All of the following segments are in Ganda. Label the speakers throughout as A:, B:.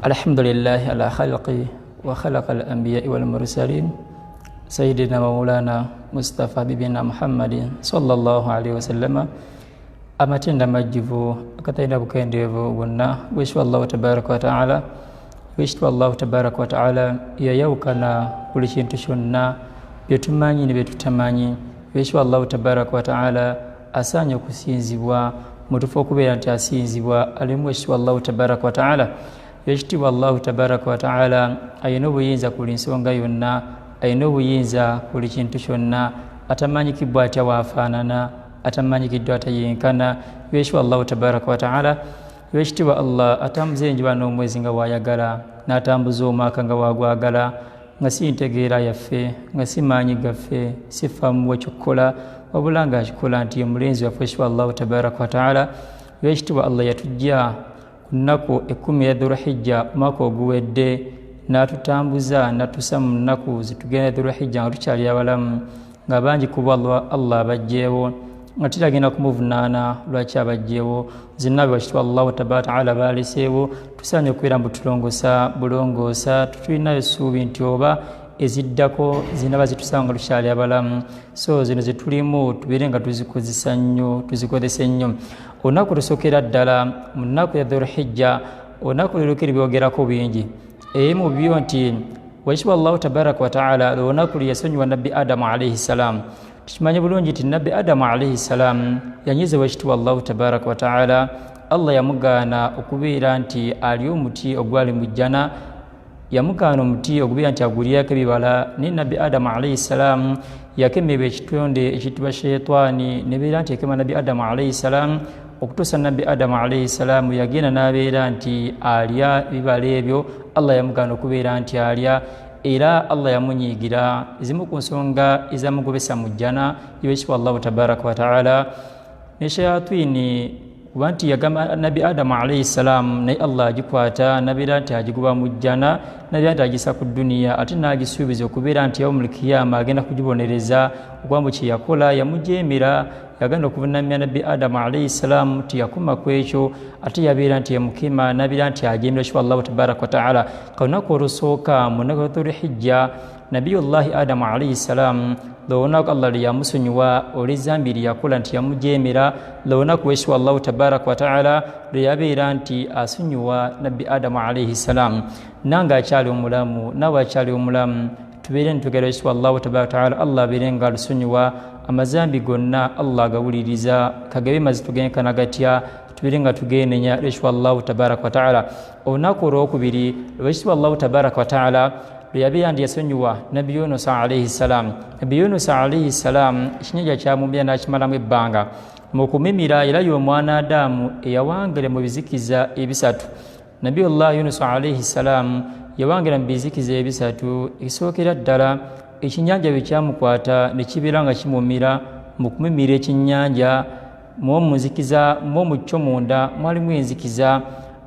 A: Alhamdulillahi ala khalqi wa khalaqa al anbiyai wal mursalin sayidina maulana Mustafa bibina Muhammadin sallallahu alaihi wasallama. Amatenda majjuvu akatalina bukendeevu bwonna bwekitwa Allahu tabaraka wataala, bwekitwa Allahu tabaraka wataala yayawukana buli kintu kyonna byetumanyi ne byetutamanyi. Bwekitwa Allahu tabaraka wataala asaanye okusinzibwa mutufu okubeera nti asinzibwa alimu. Ekitibwa Allahu tabaraka wataala, ekitibwa Allahu tabaraka wataala alina obuyinza ku buli nsonga yonna, alina obuyinza ku buli kintu kyonna, atamanyikibwa atya waafaanana, atamanyikiddwa atayenkana. Ekitibwa Allahu tabaraka wataala, ekitibwa Allah atambuza enjuba n'omwezi nga wayagala, n'atambuza omwaka nga wagwagala, nga si ntegeera yaffe, nga si maanyi gaffe, si faamu wekyokukola, wabula nga akikola nti omulenzi waffe. Ekitibwa Allahu tabaraka wataala, ekitibwa Allah yatujja ku nnaku 10 ya Dhulhijja omwaka oguwedde, n'atutambuza n'atusa mu nnaku zitugenda Dhulhijja nga tukyali abalamu, nga bangi kuba Allah abajjeewo nga tutagenda kumuvunaana lwaki abajjeewo. Zinnabe wakitibwa Allahu tabaraka wataala baaleseewo, tusaanye okubeera mbu tulongosa bulongoosa, tutulinayo essuubi nti oba eziddako zinaba zitusanga nga tukyali abalamu. So zino zetulimu tubeere nga tuzikozesa nnyo, tuzikozese nnyo. Olunaku lusookera ddala mu nnaku ya Dhulhijja, olunaku lulukiri byogerako bingi. Ebimu byo nti wakitibwa Allahu tabaraka wataala olunaku lwe yasonyiwa Nabbi Adamu alaihi ssalaamu. Tukimanyi bulungi nti Nabbi Adamu alaihi ssalaamu yanyiza wekitibwa Allahu tabaraka wataala. Allah yamugaana okubeera nti ali omuti ogwali mu jjana, yamugaana omuti ogubeera nti agulyako ebibala, naye Nabbi Adamu alaihi ssalaamu yakemebwa ekitonde ekiyitibwa sheitaani, nebeera nti ekema Nabbi Adamu alaihi ssalaamu okutuusa Nabbi Adamu alaihi ssalaamu yagenda n'abeera nti alya ebibala ebyo Allah yamugaana okubeera nti alya, era Allah yamunyiigira. Ezimu ku nsonga ezamugobesa mu jjana yewekitibwa Allahu tabaraka wataala ne shayatini, kuba nti yagamba Nabbi Adamu alaihi ssalaamu, naye Allah agikwata nabeera nti agiguba mu jjana, nabeera nti agisa ku duniya, ate n'agisuubiza okubeera nti yaumul kiyama agenda kugibonereza okuba mbu kyeyakola yamujeemera, yagenda okuvunamya Nabbi Adamu alaihi ssalaamu, tiyakoma ku ekyo, ate yabeera nti yamukema nabeera nti ajeemera kiba Allahu tabaraka wataala. Kalunaku olusooka mu nnaku ya Dhulhijja, Nabiyullahi Adamu alaihi ssalaamu lwolunaku Allah lwe yamusonyiwa olw'ezambi lye yakola nti yamujeemera, lwolunaku wesiwa Allahu tabaraka wataala lwe yabeera nti asonyiwa Nabbi Adamu alaihi ssalaamu. Nange akyali omulamu, naawe akyali omulamu, tubeere nitugera wesiwa Allahu tabaraka wataala, Allah abeere nga alusonyiwa amazambi gonna, Allah agawuliriza kagabe mazi tugenkana gatya, tubeere nga tugenenya lwekitibwa Allahu tabaraka wataala. Olunaku olwokubiri lwekitibwa Allahu tabaraka wataala lwe yabeera nti yasonyiwa Nabbi Yunusa alaihi ssalaamu. Nabbi Yunusa alaihi ssalaamu ekinyanja kyamumira n'akimalamu ebbanga mu kumimira, era y'omwana Adamu eyawangera mu bizikiza ebisatu. Nabiyullah Yunusa alaihi ssalaamu yawangera mu bizikiza ebisatu. Ekisookera ddala ekinyanja bwe kyamukwata ne kibeera nga kimumira, mu kumimira ekinyanja mwomuzikiza mwomukyo munda mwalimu enzikiza,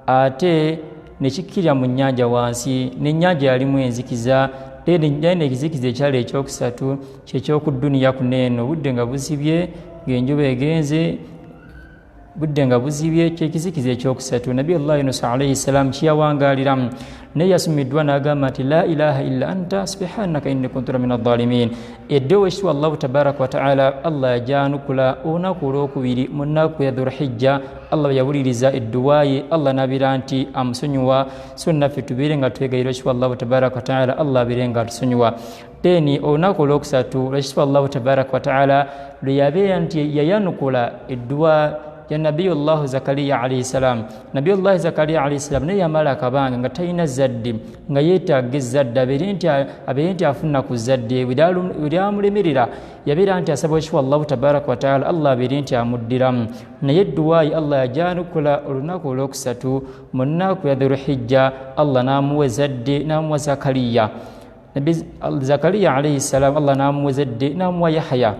A: ate nekikkirira mu nnyanja wansi n'ennyanja yalimu enzikiza. Naye nekizikiza ekyali ekyokusatu kyekyokuduniya kuno eno, budde nga buzibye ng'enjuba egenze, budde nga buzibye, kyekizikiza ekyokusatu Nabiyullah Yunusa alaihi ssalaamu kiyawangaaliramu. Naye yasumiddwa n'agamba nti la ilaha illa anta subhanaka inni kuntu min adh-dhalimin. Eddewo ekitibwa Allahu tabaraka wataala Allah yajanukula olunaku olwokubiri mu nnaku ya Dhulhijja. Allah yawuliriza edduwaye, Allah n'abeera nti amusonyiwa. So naffe tubeere nga twegayirwa ekitibwa Allahu tabaraka wataala, Allah abeere nga atusonyiwa. Then olunaku olwokusatu lwekitibwa Allahu tabaraka wataala lwe yabeera nti yayanukula edduwa ya Nabiyullahu Zakariya alaihi ssalaamu. Nabiyullahi Zakariya alaihi ssalaamu naye yamala akabanga nga talina zadde, nga yeetaaga ezzadde abeere nti afuna ku zadde. Bwe lyamulemerera yabeera nti asaba ekitibwa Allahu tabaraka wataala, Allah abeere nti amuddiramu. Naye edduwaayi Allah yajanukula olunaku olwokusatu mu nnaku ya Dhulhijja, Allah n'amuwa ezadde, n'amuwa Zakariya. Nabbi Zakariya alaihi ssalaamu Allah n'amuwa ezadde, n'amuwa Yahaya.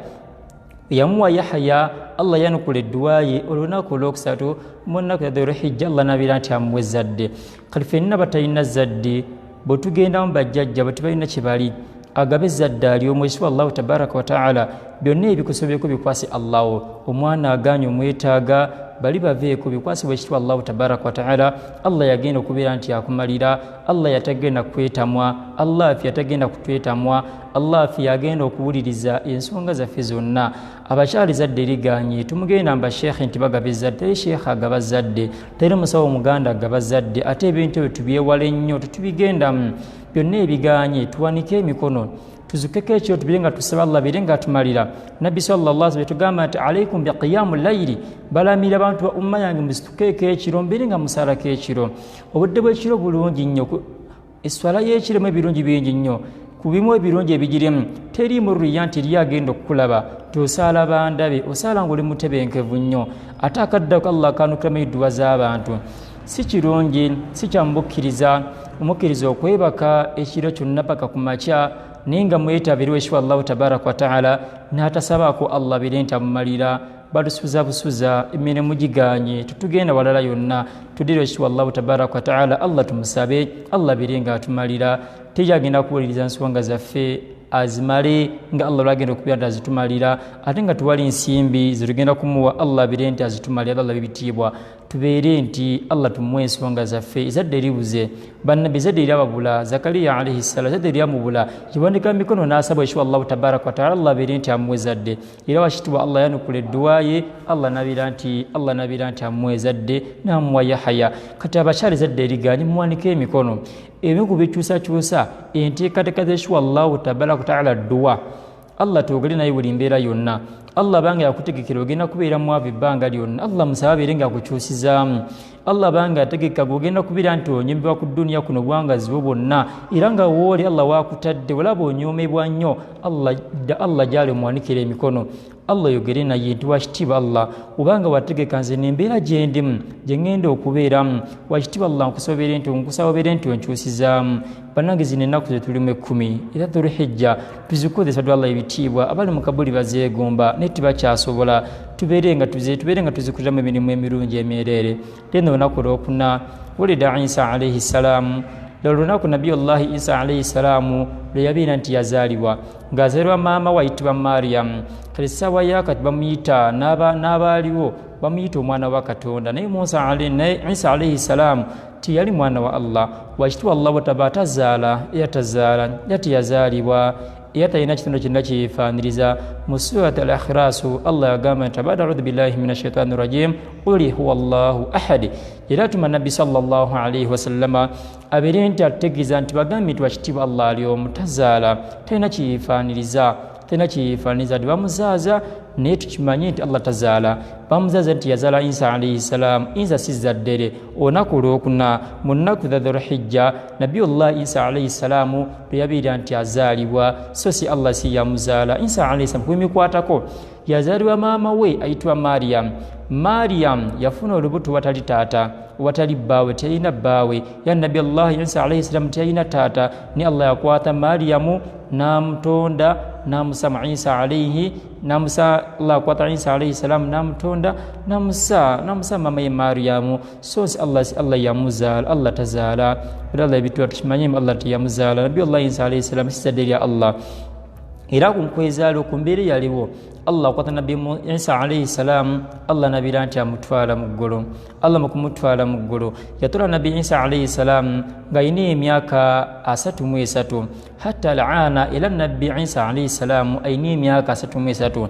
A: Yamuwa Yahaya, Allah yanukula edduwaye olunaku olwokusatu mu nnaku ya Dhulhijja, Allah n'abeera nti amuwa ezzadde. Kati ffenna batalina zadde bwe tugendamu bajjajja bwe tebalina kye bali, agabe ezzadde ali omu ekitibwa Allahu tabaraka wataala. Byonna ebikusobyeko bikwase Allahu. Omwana aganye omwetaaga, Bali baveeko, bikwasibwa ekitibwa Allahu tabaraka wataala. Allah yagenda okubeera nti akumalira. Allah yatagenda kwetamwa, Allah afe yatagenda kutwetamwa, Allah afe yagenda okuwuliriza ensonga zaffe zonna. Abakyala ezadde eriganye, tumugenda mbashekhe nti bagaba ezzadde. Teri shekhe agaba zadde, teri musawo omuganda agaba zadde. Ate ebintu ebyo tubyewale nnyo, tetubigendamu. Byonna ebiganye tuwanike emikono, tuzukeko ekiro, tubire nga tusaba Allah bire nga atumalira. Nabbi sallallahu alaihi tugamba nti alaikum biqiyamu layili, balamira abantu ba umma yange, muzitukeeko ekiro, mbire nga musalako ekiro. Obudde bw'ekiro bulungi nnyo, eswala y'ekiremu ebirungi bingi nnyo. Ku bimu ebirungi ebigirimu, teriimu riya nti eri agenda okukulaba nti osaala bandabe, osaala ng'oli mutebenkevu nnyo. Ate akaddako Allah akanukiramu edduwa z'abantu. Si kirungi, si kyamubukkiriza omukkiriza okwebaka ekiro kyonna paka ku makya, naye nga mwetaba eri Allahu tabaraka wataala n'atasabaako Allah bire nti amumalira. Batusuza busuza, emirimu giganye, tetugenda walala yonna, tudire ekitiibwa Allahu tabaraka wataala. Allah tumusabe, Allah bire nga atumalira. Tejagenda kuwuliriza nsonga zaffe azimale nga Allah lwagenda okubeera nti azitumalira, ate nga tuwali nsimbi zetugenda kumuwa. Allah abire nti azitumalira. Allah bibitiibwa, tubeere nti Allah tumuwe ensonga zaffe. Ezadde eribuze, bannabbi ezadde eryababula. Zakariya alaihi salam ezadde eryamubula, yawandika mikono n'asaba ekitiibwa Allahu tabaraka wataala, Allah abeere nti amuwe ezadde. Era wakitiibwa Allah yanukula edduwa ye, Allah nabeera nti amuwa ezadde, n'amuwa Yahaya. Kati abakyala ezadde eriganye, muwanike emikono. Ebimu ku bikyusakyusa enteekateeka z'ekitiibwa Allahu tabaraka wataala, dduwa. Allah twogere naye buli mbeera yonna. Allah banga yakutegekera ogenda kubeera mwavu ebbanga lyonna, Allah musaba abeere nga akukyusizaamu. Allah banga yategeka gweogenda kubeera nti onyomebwa ku duniya kuno bwangazibo bwonna, era nga wooli Allah wakutadde olaba onyomebwa nnyo, Allah gyali omuwanikira emikono, Allah yogere naye nti wakitiibwa Allah, obanga wategeka nze nembeera gyendimu gye ŋŋenda okubeeramu, wakitiibwa Allah nkusaba obeere nti onkyusizaamu. Bannange, zino ennaku ze tulimu 10 era Dhulhijja tuzikozesa dwa Allah ebitiibwa. Abali mu kabuli bazeegomba naye tebakyasobola. Tubeere nga tuzikuliramu emirimu emirungi emyereere. Then olunaku olwokuna, wulida Isa alaihi ssalaamu. Olunaku Nabiyullahi Isa alaihi ssalaamu lwe yabeera nti yazaalibwa, ng'azaalibwa maama we ayitibwa Mariyamu. Kati essaawa yakati bamuyita n'abaaliwo bamuyita omwana wa Katonda, naye Musa, naye Isa alaihi ssalaamu teyali mwana wa Allah. Wakitiibwa Allah bwetaba tazaala, era tazaala, era teyazaalibwa, era talina kitundu kyonna kyeyefaaniriza. Mu Surat al Ikhlasu Allah yagamba nti abada audhu billahi min ashaitani rajim, quli huwa llahu ahadi. Era atuma Nabbi sallallahu alaihi wasallama abeere nti atutegeeza nti bagambye nti wakitiibwa Allah ali omu, tazaala, talina kyeyefaaniriza, talina kyeyefaaniriza. Nti bamuzaaza, naye tukimanye nti Allah tazaala. Bamuzaaza nti yazaala Isa alaihi salaamu, Isa si zaddere. Olunaku olwokuna mu nnaku za Dhulhijja, Nabiyullah Isa alaihi salaamu lwe yabeera nti azaalibwa, so si Allah si yamuzaala. Isa alaihi salaamu kubimikwatako, yazaalibwa maama we ayitibwa Mariam. Mariam yafuna olubuto watali taata, watali bbaawe, teyalina bbaawe. Ya Nabi Allah Isa alaihi salaamu teyalina taata, ni Allah yakwata Mariyamu n'amutonda n'amusa mu Isa alaihi namusa. Allah akwata Isa alaihi salaamu n'amutonda n'amusa maama ye Mariyamu, so si Allah, si Allah yamuzaala. Allah tazaala. Era Allah ebitula tukimanye, Allah teyamuzaala. Nabi Allah Isa alaihi salaamu si zadde lya Allah. Era ku nkwezaalo ku mbeera eyaliwo, Allah akwata Nabbi Isa alaihi salaamu, Allah nabira nti amutwala mu ggulu. Allah mu kumutwala mu ggulu yatwala Nabbi Isa alaihi salaamu ng'alina emyaka 33 hatta alaana. Era Nabbi Isa alaihi salaamu alina emyaka 33.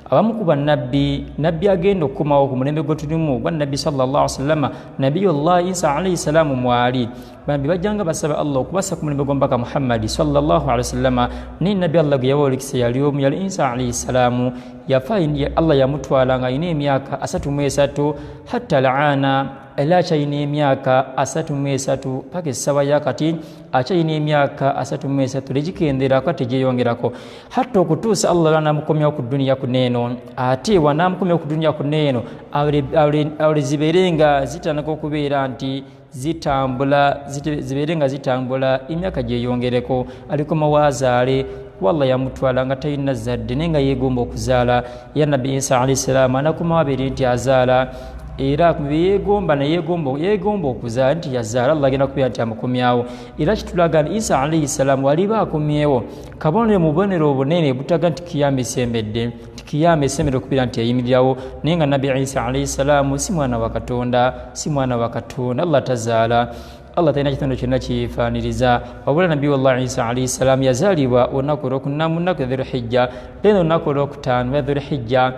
A: Abamu ku bannabbi, nabbi agenda okukomawo ku mulembe gwe tulimu gwa Nabbi sallallahu alaihi wasallama, Nabiyullah Isa alaihi salaamu mwali. Bambi bajjanga basaba Allah okubasa ku mulembe gw'omubaka Muhammadi sallallahu alaihi wasallama, naye nabbi Allah gwe yawa olukisa yali omu, yali Isa alaihi salaamu. Yafa, Allah yamutwala nga alina emyaka 33 hatta laana, era akyalina emyaka 33 paka essaawa yakati, akyalina emyaka 33, tegikenderako tegyeyongerako, hatta okutuusa Allah lwanamukomyawo ku duniya kuneeno. Ate wanamukomyawo ku duniya kuneeno, awle zibeere nga zitandika okubeera nti zitambula, zibeere nga zitambula, emyaka gyeyongereko, alikoma waazaale. Wallah yamutwala nga talina zadde, naye nga yeegomba okuzaala. Ya Nabbi Isa alaihi salaamu anakomawo abeere nti azaala. Era yeegomba neyegomba yeegomba okuzaala nti yazaala, Allah agenda kubeera nti amukomyawo. Era kitulaga nti Isa alaihi salaamu waliba akomyewo kabonero mu bubonero obunene butaga nti kiyama esembedde, nti kiyama esembedde okubeera nti eyimirirawo. Naye nga Nabbi Isa alaihi salaamu si mwana wa Katonda, si mwana wa Katonda. Allah tazaala, Allah talina kitondo kyonna kiyeefaaniriza. Wabula Nabbi wallah Isa alaihi salaamu yazaalibwa olunaku olwokuna mu nnaku ya Dhulhijja, then olunaku olwokutaano lwa Dhulhijja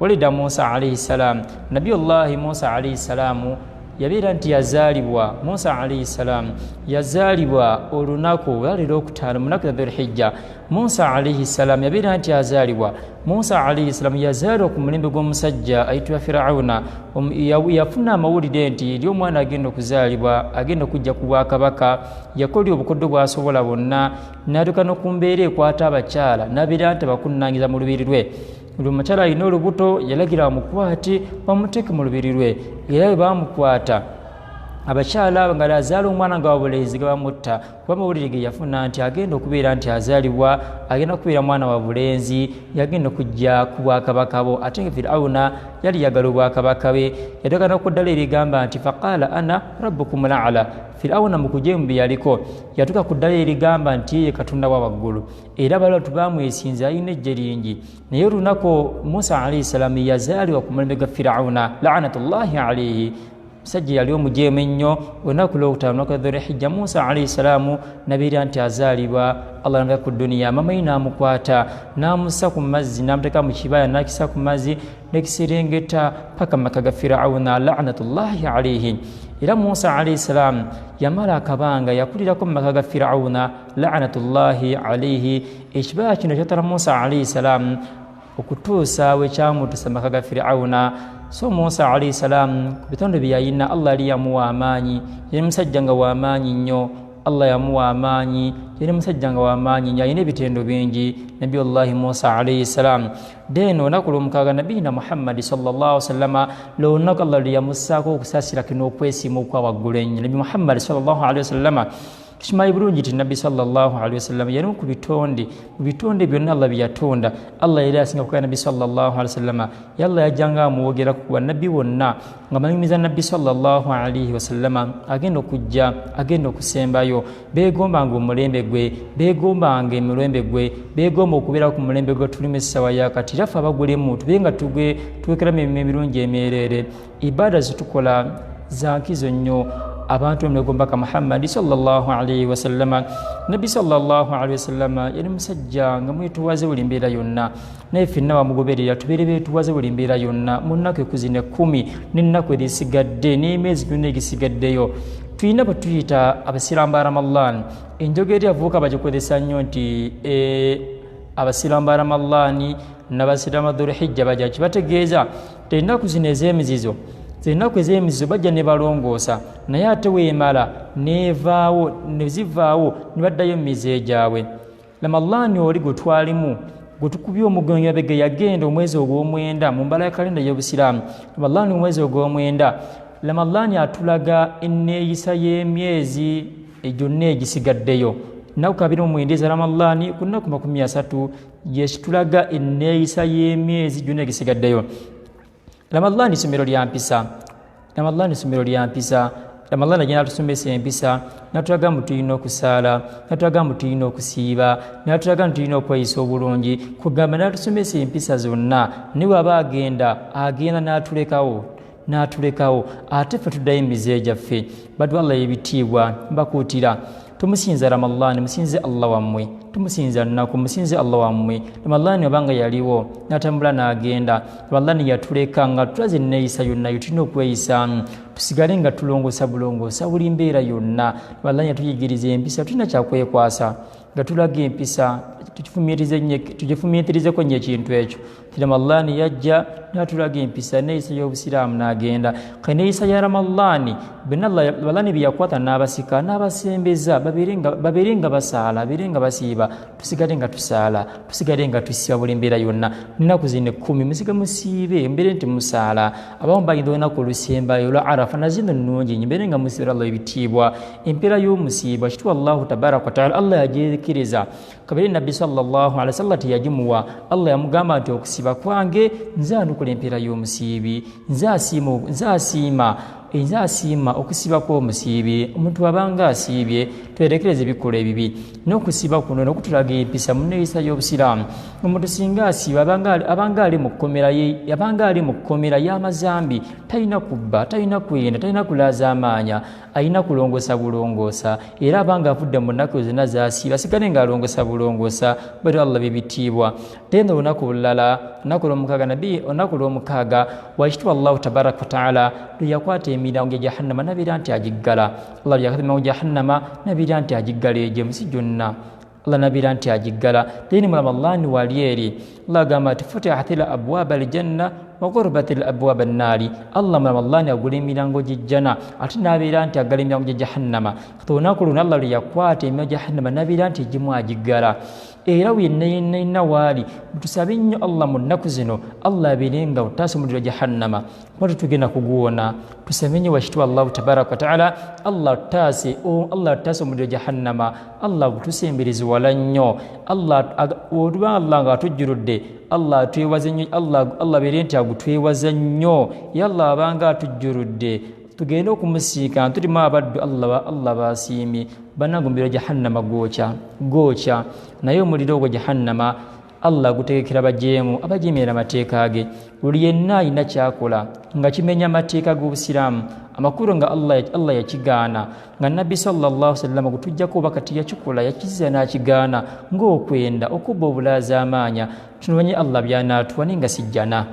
A: walida Musa alaihi salam. Nabiyullahi Musa alaihi salaamu yabeera nti yazaalibwa, Musa alaihi salaamu yazaalibwa olunaku lwali lwokutaano mu nnaku za Dhulhijja. Musa alaihi salaamu yabeera nti azaalibwa, Musa alaihi salaamu yazaalibwa ku mulembe gw'omusajja ayitibwa Firauna. Yafuna amawulire nti eri omwana agenda okuzaalibwa, agenda okujja ku bwakabaka. Yakola obukoddo bw'asobola bwonna n'atuuka n'oku mbeera ekwata abakyala, n'abeera nti abakunnangiza mu lubiri lwe. Buli omukyala alina olubuto yalagira bamukwate bamuteeke mu lubiri lwe. Era bwe bamukwata abakyala abo nga azaala omwana nga wabulenzi nga bamutta, kuba amawulire ge yafuna nti agenda okubeera nti azaalibwa agenda kubeera mwana wa bulenzi, yagenda okujja ku bwakabaka bo. Ate nga Firawuna yali yagala obwakabaka bwe, yatuuka n'okuddala erigamba nti faqaala ana rabbukum laala. Firawuna mu kujeemu bye yaliko yatuuka ku ddala erigamba nti ye Katonda wa waggulu, era balatu bamwesinza, alina ejje lingi. Naye olunaku Musa alaihi salaamu yazaalibwa ku mulembe gwa Firawuna laanatullahi alaihi, musajja yali omujeemu ennyo. Olunaku lwokutaano lunaku lwa Dhulhijja Musa alaihi salaamu nabeera nti azaalibwa, Allah namuteka ku duniya. Mama ye n'amukwata n'amussa ku mazzi, n'amuteeka mu kibaya n'akisa ku mazzi nekiserengeta paka maka ga Firawuna laanatullahi alaihi. Era Musa alaihi salaamu yamala akabanga yakulirako mu maka ga Firawuna laanatullahi alaihi. Ekibaya kino kyatala Musa alaihi salaamu okutuusa we kyamutuusa maka ga Firawuna. So Musa alaihi salaamu ku bitondo bye yalina, Allah yali yamuwa amaanyi, yali musajja nga w'amaanyi nnyo. Allah yamuwa amaanyi, yali musajja nga w'amaanyi nnyo, alina ebitendo bingi Nabiyullahi Musa alaihi salaamu. Then olunaku lwomukaaga Nabiyina Muhammadi sallallahu wasallama, lwolunaku Allah lwe yamussaako okusaasira kino okwesiima okwa waggulu ennyo. Nabi Muhammadi sallallahu alaihi wasallama tukimanyi bulungi nti Nabbi sallallahu alaihi wasallam yali ku bitonde, mu bitonde byonna Allah bye yatonda, Allah yali asinga kukaa Nabbi sallallahu alaihi wasallama. Ye Allah yajjanga amwogerako ku bannabbi bonna nga banyumiza Nabbi sallallahu alaihi wasallama agenda okujja, agenda okusembayo. Beegombanga omulembe gwe, beegombanga emirembe gwe, beegomba okubeera ku mulembe gwe tulimu essaawa ya kati. Era ffe abagulimu tube nga tuwekeramu emirimu emirungi emyereere. Ibaada zetukola za nkizo nnyo. Abantu bamwegombaka Muhammadi sallallahu alaihi wasallama. Nabbi sallallahu alaihi wasallama yali musajja nga mwetuwaze buli mbeera yonna, naye ffenna bamugoberera tubeere beetuwaze buli mbeera yonna mu nnaku ekuzina 10 n'ennaku ezisigadde n'emyezi gyonna egisigaddeyo. Tulina bwe tuyita abasiraamu ba Ramadan, enjogera eri abavubuka bagikozesa nnyo nti abasiraamu ba Ramadani n'abasiraamu ba Dhulhijja bajja kibategeeza ennaku zino ez'emizizo. Ennaku ez'emizizo bajja ne balongoosa, naye ate weemala neevaawo ne zivaawo ne baddayo mu mize gyabwe. Ramadani oli gwe twalimu gwe tukubye omugongo mabega yagenda omwezi ogw'omwenda mu mbala ya kalenda y'Obusiraamu. Ramadani omwezi ogw'omwenda, Ramadani atulaga enneeyisa y'emyezi gyonna egisigaddeyo. Nnaku 29 eza Ramadani ku nnaku 30 yekitulaga enneeyisa y'emyezi gyonna egisigaddeyo. Ramadani ssomero lya mpisa, Ramadani ssomero lya mpisa. Ramadani agenda atusomesa empisa, natulaga mbu tulina okusaala, natulaga mbu tulina okusiiba, natulaga nti tulina okweyisa obulungi, kugamba natusomesa empisa zonna. Naye bw'aba agenda agenda n'atulekawo, n'atulekawo ate ffe tuddayo emize gyaffe. Badu Allah ebitiibwa, mbakuutira tumusinza Ramadani, musinze Allah wammwe, tumusinza nnaku, musinze Allah wammwe. Ramadani obanga yaliwo n'atambula n'agenda, Ramadani yatuleka nga tulaze enneeyisa yonna yo tulina okweyisaamu, tusigale nga tulongoosa bulongoosa buli mbeera yonna. Ramadani yatuyigiriza empisa, tulina kyakwekwasa nga tulaga empisa, tukifumiitirizeko nnyo ekintu ekyo. Ramadani yajja n'atulaga empisa neeyisa y'Obusiraamu n'agenda. Ka neeyisa ya Ramadani Ramadani bye yakwata n'abasika n'abasembeza babeere nga basaala, babeere nga basiiba, tusigale nga tusaala, tusigale nga tusiiba buli mbeera yonna. Nnaku zino 10 musige musiibe, mbeere nti musaala. Abamu bayinza olunaku olusembayo olwa Arafa nazino nnungi, mbeere nga musiibira Allah ebitiibwa. Empeera y'omusiiba kituwa Allahu tabaraka wataala, Allah yagyekkereza. Kabiri Nabbi sallallahu alaihi wasallam teyagimuwa. Allah yamugamba nti okusiba kwange nze anukula empeera y'omusiibi, nze asiima okusiba kw'omusiibi. Omuntu abanga asiibye twerekereze ebikolwa ebibi n'okusiba kuno n'okutulaga empisa mu nneeyisa y'obusiraamu. Omuntu singa asiiba abanga ali mu kkomera y'amazambi, talina kubba, talina kwenda, talina kulaaza amaanya, alina kulongoosa bulongoosa. Era abanga avudde mu nnaku zonna z'asiiba asigale ng'alongoosa bulongoosa, bali Allah bebitiibwa. Tendo olunaku olulala, olunaku lw'omukaaga, nabbi olunaku lw'omukaaga wakitiibwa Allahu tabaraka wa taala lwe yakwata emirango gya jahannama nabeera nti agiggala. Allah lwe yakwata emirango gya jahannama nabeera nti agiggala egyo ensi gyonna, Allah nabeera nti agiggala. Then mu Ramadhaani wali eri Allah agamba nti futihat abwaba aljanna wa ghurbat abwaba annaari. Allah mu Ramadhaani agula emirango gy'ejjana ate n'abeera nti aggala emirango gya jahannama. Kati olunaku luno Allah lwe yakwata emirango gya jahannama nabeera nti egimu agiggala. Era yenna yenna yenna waali tusabe nnyo Allah mu nnaku zino Allah abeere nga otaasa omuliro jahannama, kuba tetugenda kuguwona. Tusabe nnyo wakitiibwa Allahu tabaraka wa taala Allah tutaase, Allah tutaase omuliro jahannama, Allah gutusembereze wala nnyo. Allah oluba Allah nga atujjuludde, Allah atwewaze nnyo, Allah abeere nti agutwewaza nnyo. Ye Allah abanga atujjuludde tugende okumusiika tulimu abaddu Allah basiimye. Bannange omuliro jahannama gwokya, naye omuliro ogwo jahannama Allah agutegekera bajeemu abajeemera amateeka ge. Buli yenna alina kyakola nga kimenya amateeka g'obusiraamu, amakulu nga Allah yakigaana, nga Nabbi sallallahu alaihi wasallam gutujjako oba kati yakikola yakiziza n'akigaana, ng'okwenda okubba obulaaza amaanya, tunonye Allah by'anaatuwa naye nga sijjana.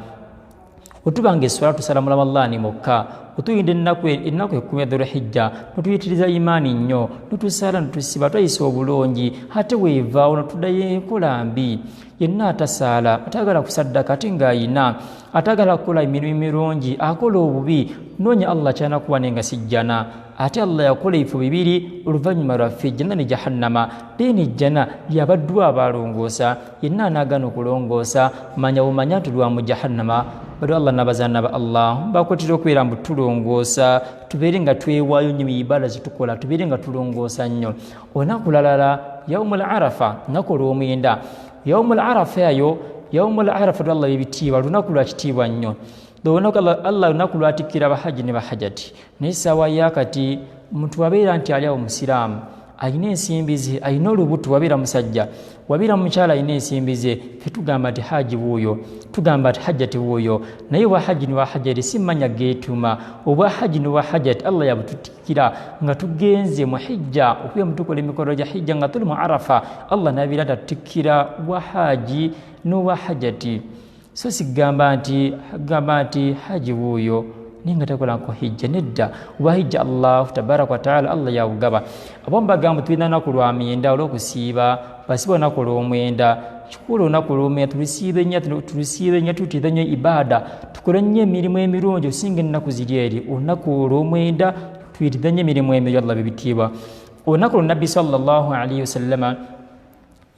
A: Otubanga esswala tusala mu Ramadhaani mukka, otuyinda ennaku 10 ya Dhulhijja notuyitiriza imaani nnyo, notusala notusiba twayisa obulungi, ate weevaawo notuddayo enkola mbi. Yenna atasaala, atayagala kusaddaka ate ng'ayina, atayagala kukola emirimu emirungi, akola obubi, noonya Allah kyanakuwa naye nga sijjana. Ate Allah yakola ebifo bibiri oluvannyuma lwaffe, ejjana ne jahannama. Then ejjana lyabaddwa abalongoosa, yenna anaagaana okulongoosa manya bumanya nti lwa mu jahannama. Bali Allah n'abazaana ba Allah bakwetera okubeera mbu tulongoosa, tubeere nga twewaayo nnyo mu ibada zetukola, tubeere nga tulongoosa nnyo. Olunaku lalala yaumul arafa, lunaku olw'omwenda. Yaumul arafa eyo, yaumul arafa Allah ebitiibwa, lunaku lwa kitiibwa nnyo. Olunaku Allah lunaku lwatikkira abahaji ne bahajati. Naye essaawa yakati omuntu wabeera nti ali awo musiraamu, alina ensimbi ze, alina olubuto, wabeera musajja, wabeera mukyala alina ensimbi ze, ffe tugamba nti haji wuuyo, tugamba nti hajjati wuuyo. Naye obwa haji ne hajjati si mmanya geetuma. Obwa haji ne hajjati Allah yabututikkira nga tugenze mu hijja, okuya mutukola emikolo gya hijja nga tuli mu Arafa, Allah n'abeera nti atutikkira bwa haji n'obwa hajjati. So sigamba nti haji wuuyo naye nga takolanko hijja, nedda. Oba hijja Allahu tabaraka wa taala Allah yawugaba. Abamu bagamba tulina lunaku lwa myenda olw'okusiiba, basiba olunaku olw'omwenda. Kikulu olunaku olw'omwenda tulusiibe nnyo, tuyitirize nnyo ibaada, tukole nnyo emirimu emirungi osinga ennaku ziri eri. Olunaku olw'omwenda tuyitirize nnyo emirimu emirungi Allah bebitiibwa. Olunaku lwo Nabbi sallallahu alaihi wasallama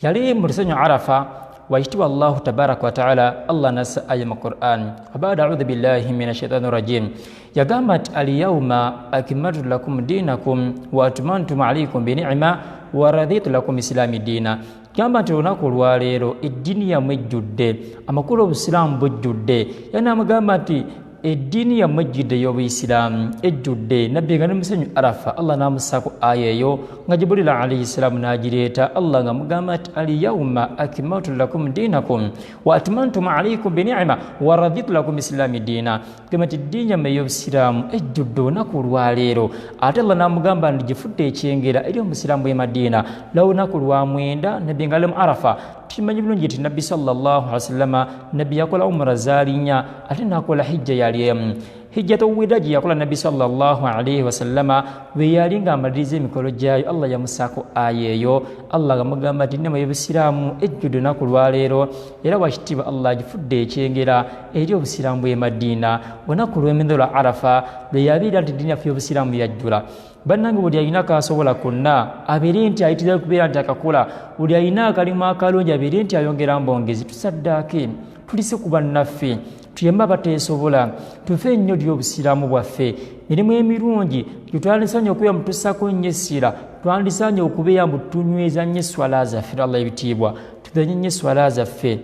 A: yali mu lusenyu Arafa, wakitiibwa Allahu tabaraka wa taala Allah nassa aya mu Qur'an, baada audhu billahi minash shaitani rajim, yagamba nti alyawma akmaltu lakum dinakum wa atmamtu alaykum bi ni'ma wa raditu lakum islami dina. Gamba nti olunaku olwaleero eddiini yammwe ejjudde, amakulu obusiraamu bujjudde. Yanamugamba nti eddiini yammwe ejjudde ey'obuyisiraamu ejjudde. Nabbi nga ne musenyu Arafa Allah n'amussaako aya eyo nga Jiburila alayhi salaamu n'agireeta. Allah nga mugamba nti alyawma akmaltu lakum dinakum wa atmamtu alaykum bi ni'ma wa raditu lakum islami dina. Gamba nti eddiini yammwe ey'obusiraamu ejjudde olunaku olwaleero. Ate Allah n'amugamba nti gifudde ekyengera eri omusiraamu w'e Madiina. Lwolunaku lwa mwenda Nabbi nga ali mu Arafa. Tukimanyi bulungi nti Nabbi sallallahu alaihi wasallama Nabbi yakola umra zaali nnya ate n'akola hijja yali emu. Hijjatu wida gye yakola Nabbi sallallahu alaihi wasallama bwe yali ng'amaliriza emikolo gyayo, Allah yamusaako aya eyo. Allah ngamugamba nti nnema y'obusiraamu ejjudde olunaku lwaleero, era wakitiibwa Allah agifudde ekyengera eri obusiraamu bw'e Madiina. Olunaku lw'emendo lwa Arafa lwe yabeera nti eddiini yaffe y'obusiraamu yajjula. Bannange buli alina kasobola konna abeere nti ayitira kubeera nti akakola, buli alina akalimu akalungi abeere nti ayongera mbongezi. Tusaddaake, tulise ku bannaffe. Tuyambe abateesobola, tufe ennyo eri obusiraamu bwaffe. Mirimu emirungi gyetwandisaanye okubeera mu tussako nnyo essira, twandisaanye okubeera mbu tunyweza nnyo esswala zaffe. Allah ebitiibwa, tuzanye nnyo esswala zaffe.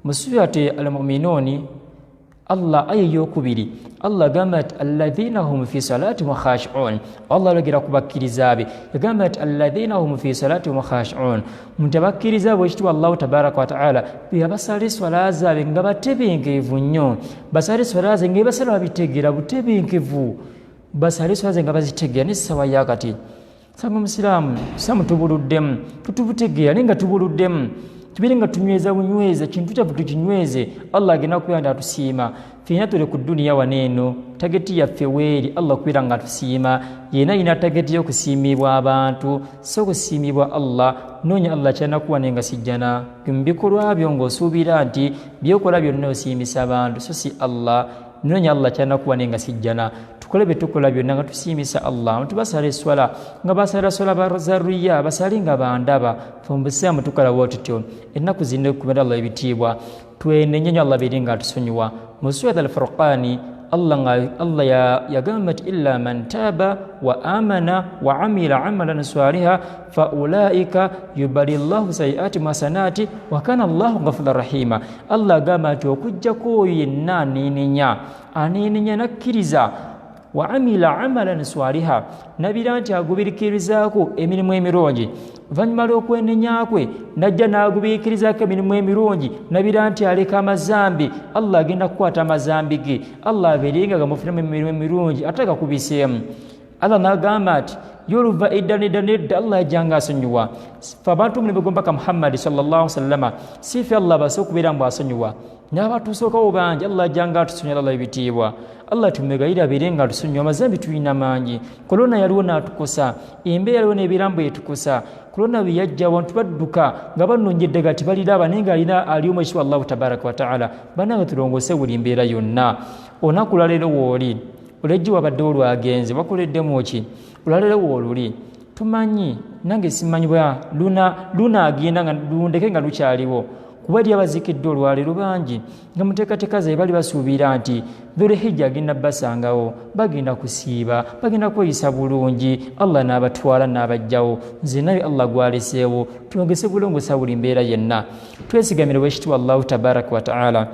A: Mu surati Al-Muminuuni, Allah aya eyokubiri, Allah agamba nti alladhina hum fi salatihim khashiun. Allah alogera ku bakkiriza be, yagamba nti alladhina hum fi salatihim khashiun, nti abakkiriza bwe ekitiibwa Allahu tabaraka wataala be abasala eswala zaabwe nga batebenkevu nnyo. Basala eswala zaabwe nga ebasala babitegeera butebenkevu, basala eswala zaabwe nga bazitegeera. N'essawa yakati sanga omusiraamu samu tubuluddemu, tutubutegeera naye nga tubuluddemu. Tubeere nga tunyweza bunyweza kintu kyaffe, tukinyweze. Allah agenda kubeera nti atusiima. Ffenna tuli ku duniya wano eno, tageti yaffe weeri Allah kubeera nga atusiima. Yena yina tageti y'okusiimibwa abantu, si okusiimibwa Allah. Noonya Allah kyanakuwa naye nga sijjana mu bikolwa byo ng'osuubira nti byokola byonna osiimisa abantu, so si Allah. Noonya Allah kyanakuwa naye nga sijjana. Tukole bye tukola byonna nga tusiimisa Allah. Abantu basala eswala nga basala swala bazaruya, basale nga bandaba. Fe mu busiraamu tukolawo tutyo. Ennaku zino ekumera Allah ebitiibwa, twenenye nnyo Allah beere nga atusonyiwa. Mu surat Al-Furqani, Allah yagamba nti illa man taaba wa amana wa amila amalan saliha fa ulaika yubali llahu sayiati hasanati wa kana llahu ghafura rahima. Allah agamba nti okuggyako oyo yenna aneenenya, aneenenya nakkiriza, wa amila amalan swaliha, nabira nti agubirikirizaako emirimu emirungi. Oluvannyuma lw'okwenenya kwe najja n'agubirikirizaako emirimu emirungi, nabira nti aleka amazambi, Allah agenda kukwata amazambi ge, Allah abeere nga gamufunamu emirimu emirungi ate agakubiseemu. Allah n'agamba nti ye oluva edda nedda nedda Allah yajjanga asonyiwa. Fe abantu omulembe gw'omubaka Muhammadi sallallahu sallama, si ffe Allah abase okubeera mbu asonyiwa, n'abatusookawo bangi Allah ajjanga atusonyiwa. Allah ebitiibwa, Allah tumegayire abeere nga atusonyiwa. Amazambi tulina mangi. Korona yaliwo n'atukosa, embeera yaliwo n'ebeera mbu etukosa. Korona bwe yajja abantu badduka nga banoonya eddagala tebaliraba, naye nga alina ali omu ekitiibwa Allahu tabaraka wataala. Bannange, tulongoose buli mbeera yonna. Olunaku lwaleero wooli olwejjo wabaddewo lwagenze wakoleddemu ki? Olwaleero wooluli tumanyi, nange simanyi bwa lunaagenda nga lundeke nga lukyaliwo, kuba eri abazikiddwa olwaleero bangi nga muteekateeka zaabwe bali basuubira nti Dhulhijja agenda basangawo, bagenda kusiiba, bagenda kweyisa bulungi, Allah n'abatwala n'abajjawo. Nze naye Allah gwaleseewo, tulongese bulongosa buli mbeera yenna, twesigamire bwekitiibwa Allahu tabaraka wataala.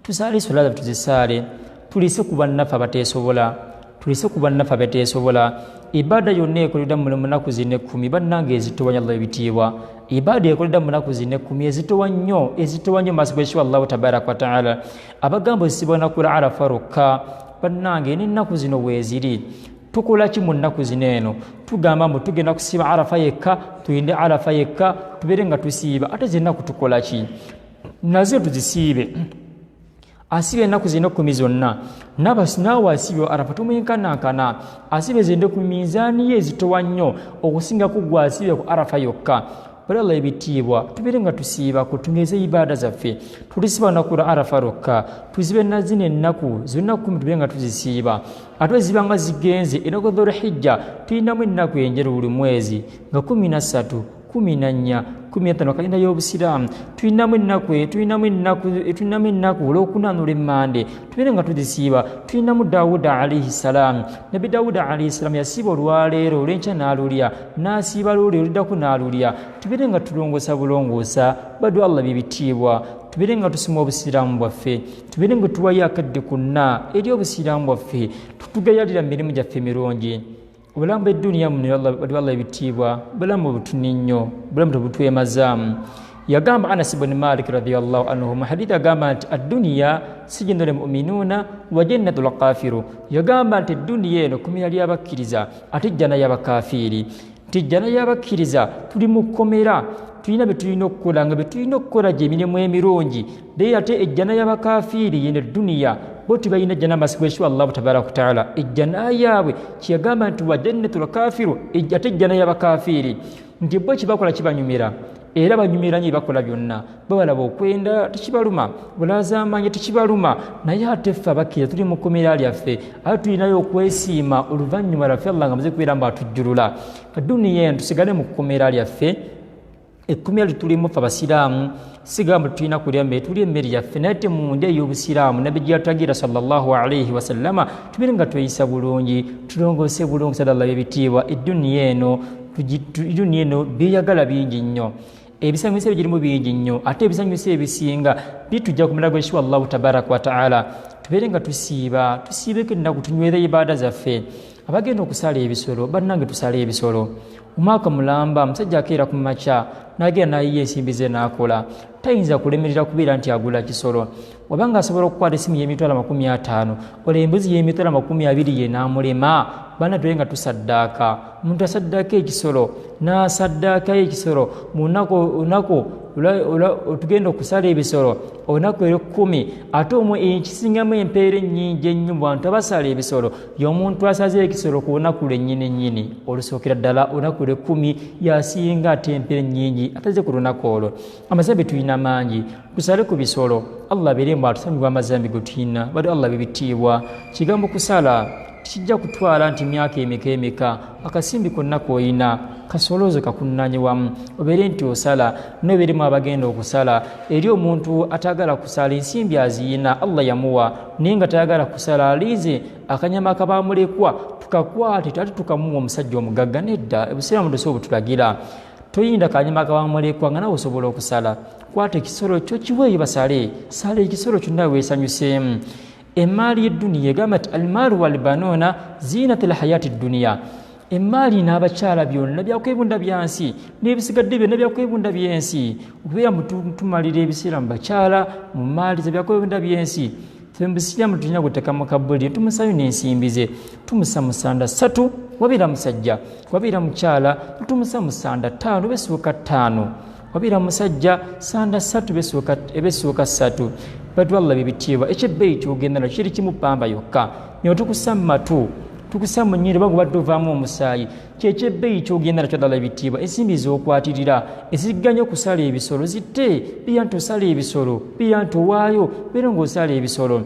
A: Tusaale eswala zaffe, tuzisaale, tuliise ku bannaffe abateesobola, tuliise ku bannaffe abateesobola. Ibaada yonna ekoledwa mu munaku zino ekkumi, bannange, ezitowanya Allah ebitiibwa. Ibaada ekoledwa mu munaku zino ekkumi ezitowa nnyo, ezitowa nnyo maaso gwekitiibwa Allahu tabaraka wataala. Abagamba osibwa naku lwa Arafa lwokka, bannange, n'ennaku zino weeziri. Tukola ki mu nnaku zino eno? Tugamba mbu tugenda kusiiba Arafa yekka, tulinde Arafa yekka tubeere nga tusiiba. Ate zennaku tukola ki nazo? Tuzisiibe. Asiba ennaku zino 10 zonna, naawe asibe Arafa, tumwenkanankana. Asibe zende ku minzaani ye ezitowa nnyo okusinga ku gwe asibe ku Arafa yokka. Bali Allah ebitiibwa, tubeere nga tusiibako, tunyweze ibaada zaffe. Tulisiba lunaku lwa Arafa lwokka, tuzibe nazino ennaku zonna 10, tubeere nga tuzisiiba. Ate ziba nga zigenze ennaku Dhulhijja, tulinamu ennaku enjeru buli mwezi nga 13, 14, 15 kalenda y'obusiraamu. Tulinamu ennaku, tulinamu ennaku, tulinamu ennaku olwokuna n'olwemmande, tubeere nga tuzisiiba. Tulinamu Dawuda alaihi salaamu. Nabbi Dawuda alaihi salaamu yasiiba olwaleero, olwenkya n'alulya, n'asiiba luli oluddako n'alulya. Tubeere nga tulongoosa bulongoosa badu Allah bibitiibwa, tubeere nga tusoma obusiraamu bwaffe, tubeere nga tuwayo akadde konna eri obusiraamu bwaffe, tutugayalira mu mirimu gyaffe emirungi. Obulamu bw'edduniya muno, badu Allah ebitiibwa, bulamu butuni nnyo, bulamu tebutwemazaamu. Yagamba Anas buni Malik radiallahu anhu mu hadithi, agamba nti adduniya sijinu lmuminuuna wa jannatu lkafiru. Yagamba nti edduniya eno kumira lyabakkiriza, ate ejjana y'abakafiiri. Nti ejjana y'abakkiriza, tuli mu kkomera, tulina bye tulina okukola, nga bye tulina okukola gyemirimu emirungi. Naye ate ejjana y'abakafiiri yeno edduniya, bo tebalina ejjana amasigo ekyo Allahu tabaraka wataala. Ejjana yaabwe kyeyagamba nti wa jannatu lkafiru, ate ejjana y'abakafiiri, nti bo kyebakola kibanyumira, era banyumira nyo ebakola byonna. Babalaba okwenda tekibaluma, bulazaamanya tekibaluma. Naye ate ffe abakkiriza tuli mu kkomera lyaffe, ate tulinayo okwesiima oluvannyuma lwaffe Allah nga maze kubeera mbu atujjulula duniya eno, tusigale mu kkomera lyaffe. Ekkumira lyetulimu ffe Abasiraamu, sigamba tulina kulya mmere, tulya emmere yaffe, naye te mu ndya ey'Obusiraamu Nabbi gye yatulagira sallallahu alaihi wasallama, tubeere nga tweyisa bulungi, tulongoose bulungi. Sadallah ebitiibwa, edduniya eno, edduniya eno byeyagala bingi nnyo, ebisanyusa ebigirimu bingi nnyo, ate ebisanyusa ebisinga bitujja ku mulago ekitiibwa Allahu tabaraka wataala. Tubeere nga tusiiba, tusiibeko ennaku, tunywere ibaada zaffe. Abagenda okusala ebisolo, bannange, tusale ebisolo omwaka mulamba. Musajja akeera ku makya n'agenda n'ayiya ensimbi ze n'akola, tayinza kulemerera kubeera nti agula kisolo. Wabanga asobola okukwata esimu y'emitwalo 50, olwo embuzi y'emitwalo 20 ye n'amulema? Bana, tube nga tusaddaaka. Omuntu asaddaaka ekisolo, n'asaddaakayo ekisolo mu lunaku tugenda okusala ebisolo, olunaku erwekumi. Ate ekisingamu empeera ennyingi ennyo mu bantu abasala ebisolo y'omuntu asaze ekisolo ku lunaku lwennyini nnyini olusookera ddala, olunaku lwekumi, yasinga ate empeera ennyingi ataze ku lunaku olwo. Amazambi tulina mangi, tusale ku bisolo, Allah abeere mbu atusanyibwa amazambi ge tulina. Bali Allah bibitiibwa, kigambo kusala kijja kutwala nti myaka emeka emeka, akasimbi konna koyina kasoloozo kakunnanye wamu, obeere nti osala, nobeeremu abagenda okusala. Eri omuntu atagala kusala, ensimbi aziyina, Allah yamuwa, naye nga tayagala kusala, alinze akanyama akabamulekwa tukakwate ate tukamuwa omusajja omugagga. Nedda, obusiraamu tosobola obutulagira. Toyinda kanyama akabamulekwa nga nawe osobola okusala. Kwata ekisolo kyo kiweeyo basale, sala ekisolo kyonna weesanyuseemu. Emaali y'edduniya egamba nti almaalu walbanuuna zinat lhayati dduniya. Emaali n'abakyala byonna byakwebunda byansi, n'ebisigadde byonna byakwebunda byensi. Okubeera tumalira ebiseera mu bakyala, mu maali, ze byakwebunda byensi. Fembusiraamu tulina guteka mu kabuli, tumusayo n'ensimbi ze, tumusa musanda 3 wabeera musajja, wabeera mukyala tumusa musanda 5 besuuka 5, wabeera musajja sanda 3 ebesuuka 3. Batu Allah bibitiibwa, ekyebbeeyi kyogenda nakyo kiri kimu, pamba yokka. Naye tukusa mu matu, tukusa mu nnyindo, oba gubadde ovaamu omusaayi, kyekyebbeeyi kyogenda nakyo. Ddala ebitiibwa, ensimbi z'okwatirira eziganya okusala ebisolo zitte, beera nti osala ebisolo, beera nti owaayo, beera ng'osala ebisolo.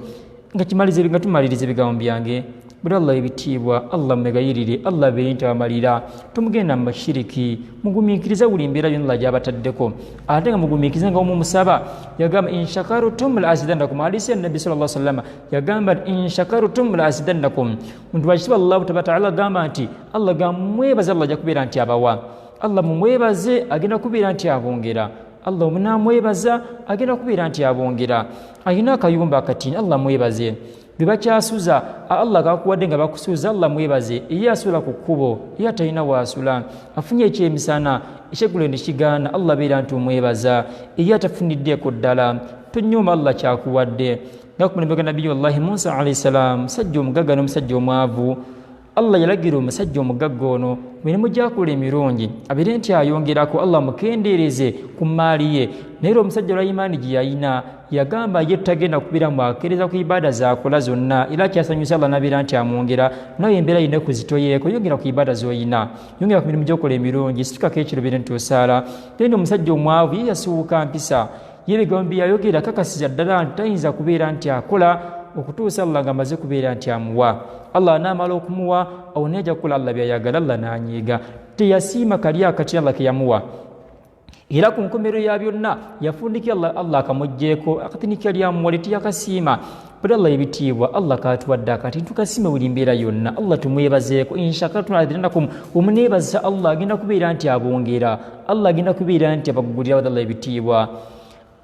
A: Nga nga tumaliriza ebigambo byange, buli Allah ebitiibwa, Allah mwegayirire, Allah abeere nti abamalira. Tumugenda mu bashiriki, mugumiikiriza buli mbeera yonna Allah gy'abataddeko, ate nga mugumiikiriza nga omumusaba. Yagamba inshakarutum la azidannakum. Hadisi ya Nabbi sallallahu alaihi wasallam yagamba nti inshakarutum la azidannakum. Muntu wakitiibwa Allahu tabaraka taala agamba nti Allah gamwebaza, Allah ajja kubeera nti abawa. Allah mumwebaze, agenda kubeera nti abongera. Allah omunamwebaza, agenda kubeera nti abongera. Alina akayumba akatini, Allah mwebaze. Bebakyasuza, Allah gakuwadde nga bakusuuza, Allah mwebaze. Ye asula ku kkubo, ye atalina waasula, afunye ekyemisana, ekyeggulo nekigaana, Allah beera nti omwebaza. Ye atafuniddeeko ddala, tonyooma Allah kyakuwadde. Nga ku mulembe gwa Nabiyullahi Musa alaihi salam, musajja omugagga n'omusajja omwavu, Allah yalagira omusajja omugagga ono mirimu gyakola emirungi abeere nti ayongerako, Allah amukendeereze ku maali ye. Naye era omusajja olwa imaani gye yalina yagamba ye tagenda kubeera mwakeereza ku ibaada zakola zonna, era kyasanyusa Allah nabeera nti amwongera. Naye embeera yina kuzitoyeeko, yongera ku ibaada z'oyina, yongera ku mirimu gyokola emirungi, situkako ekiro beere nti osaala. Genda omusajja omwavu ye yasiwuuka mpisa ye, ebigambo bye yayogera kakasiza ddala nti tayinza kubeera nti akola okutuusa Allah nga amaze kubeera nti amuwa. Allah anaamala okumuwa, awo naye ajja kukola Allah byayagala. Allah n'anyiiga, teyasiima kali akati Allah ke yamuwa. Era ku nkomerero ya byonna yafundikira Allah, Allah akamugjeeko akatini kali amuwale, teyakasiima. Buli Allah ebitiibwa, Allah katuwadde akati tukasiime buli mbeera yonna, Allah tumwebazeeko. Inshakatunakum, omuneebaza Allah agenda kubeera nti abongera, Allah agenda kubeera nti abagugulira. Allah ebitiibwa,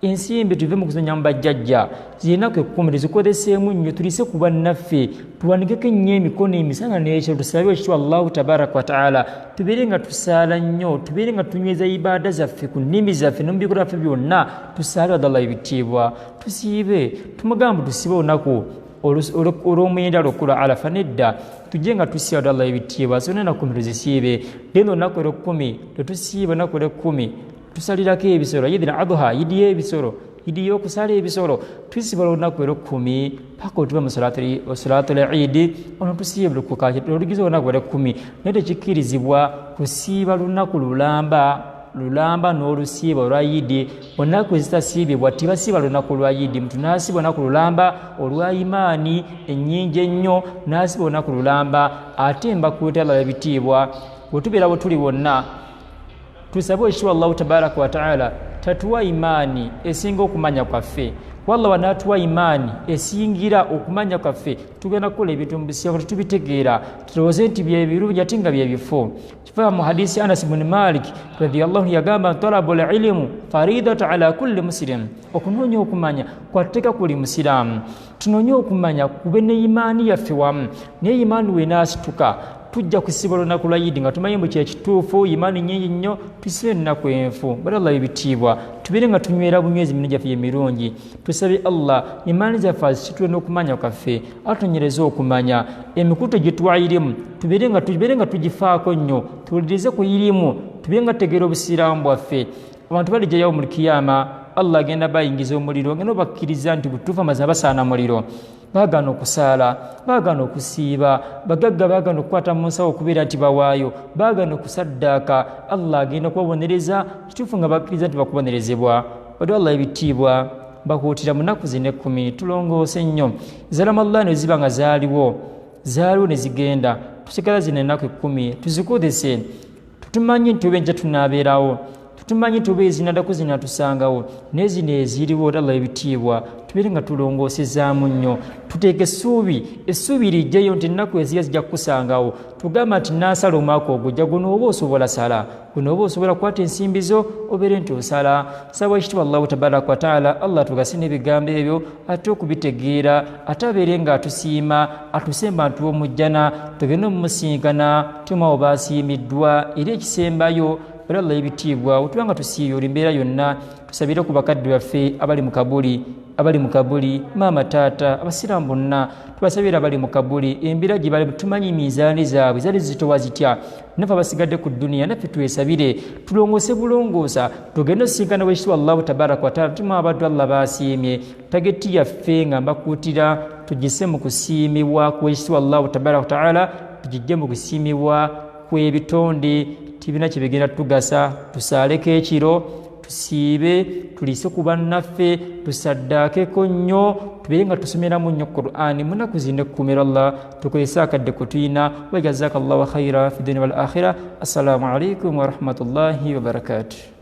A: ensimbi tuve mu kuzanya mu bajjajja, zirinaku 10 tuzikozeseemu nnyo, tulise ku bannaffe, tuwanigeko ennyo emikono emisana n'ekiro, tusabe ekitwa Allahu tabaraka wataala, tubeere nga tusaala nnyo, tubeere nga tunyweza ibaada zaffe ku nnimi zaffe ne mu bikolwa byaffe byonna, tusaale. Allah ebitiibwa, tusiibe, tumugamba tusiibe olunaku olw'omwenda lukula Arafa. Nedda, tujje nga tusiiba. Allah ebitiibwa, zonna enaku 10 tuzisiibe. Then olunaku olwekumi tetusiiba, olunaku olwekumi tusalirako ebisolo, yidi adha, yidi y'ebisolo, idi y'okusala ebisolo. Tusiba olunaku olwekumi paka otuba mu salatul idi. Ono tusiiba olugiza olunaku olwekumi, naye tekikkirizibwa kusiiba lunaku lulamba lulamba n'olusiiba olwa yidi. Olunaku ezitasiibibwa, tebasiiba lunaku lwa yidi. Muntu n'asiiba olunaku lulamba olwa imaani ennyingi ennyo, n'asiiba olunaku lulamba. Ate mbakuutala ebitiibwa, bwe tubeera bwe tuli wonna Tusabe ekitiibwa Allahu tabaraka wataala tatuwa imaani esinga okumanya kwaffe. Wallah wanaatuwa imaani esingira okumanya kwaffe, tugenda kukola ebintu mu bisiraamu tetubitegeera, tulowooze nti byebirungi ate nga byebifu. Kifa mu hadisi Anas buni Malik radiallahu yagamba talabu lilimu faridatu ala kulli muslim, okunoonya okumanya kwateeka kuli musiraamu. Tunoonye okumanya kube ne imaani yaffe wamu, naye imaani wenaasituka tujja kusiba olunaku lwa yidi nga tumanyi mbu kyekituufu. Imaani nyingi nnyo, tusibe ennaku enfu. Bali Allah ebitiibwa, tubeere nga tunywera bunywezi emirimu gyaffe emirungi. Tusabe Allah imaani zaffe azisitule n'okumanya kwaffe, atunyereze okumanya. Emikutu gyetuwa irimu tubeere nga tugifaako nnyo, tuwulirize ku irimu, tubeere nga tutegeera obusiraamu bwaffe. Abantu balijja yawo mu kiyama, Allah agenda bayingiza omuliro nga nobakkiriza nti butuufu amazima basaana muliro. Baagaana okusaala, baagaana okusiiba, bagagga baagaana okukwata mu nsawo okubeera nti bawaayo, baagaana okusaddaaka. Allah agenda kubabonereza kituufu nga bakkiriza nti bakubonerezebwa. Wadde Allah ebitiibwa, bakuutira mu nnaku zino 10 tulongoose nnyo. Zaramallah ne ziba nga zaaliwo, zaaliwo ne zigenda, tusigala zino ennaku 10 tuzikozese. Tutumanyi nti oba enja tunaabeerawo, tutumanyi nti oba ezinadako zinatusangawo, naye zino eziriwo Allah ebitiibwa tubeere nga tulongoosezaamu nnyo. Tuteeke essuubi, essuubi lijjeyo nti ennaku ezija zijja kukusangawo. Tugamba nti naasala omwaka ogujja guno, oba osobola sala guno, oba osobola kukwata ensimbi zo obeere nti osala. Saba ekitiibwa Allahu tabaraka wataala Allah tugase n'ebigambo ebyo ate okubitegeera, ate abeere nga atusiima, atusemba nti omujjana tugende omusinkana tumawo baasiimiddwa. Era ekisembayo era Allah ebitiibwa, otuba nga tusiibye oli mbeera yonna, tusabire ku bakadde baffe abali mu kabuli, abali mu kabuli, maama, taata, abasiraamu bonna tubasabire abali mu kabuli, embeera gye bali tumanyi mizaani zaabwe zaali zitowa zitya. Naffe abasigadde ku duniya naffe twesabire, tulongoose bulongoosa, tugende osisinkana wekitiibwa Allahu tabaraka wataala tumu abaddu Allah baasiimye. Tageti yaffe nga mbakuutira tugise mu kusiimibwa kwekitiibwa Allahu tabaraka wataala, tugijje mu kusiimibwa kw'ebitonde tibina kyebigenda tugasa. Tusaaleko ekiro, tusiibe, tuliise ku bannaffe, tusaddaakeko nnyo, tubeere nga tusomeramu nnyo Qur'ani mu nnaku zino 10. Allah tukozese akadde kwe tulina. Wajazaka Allahu khaira fi dunia wal akhira. Assalamu alaikum warahmatullahi wabarakatuh.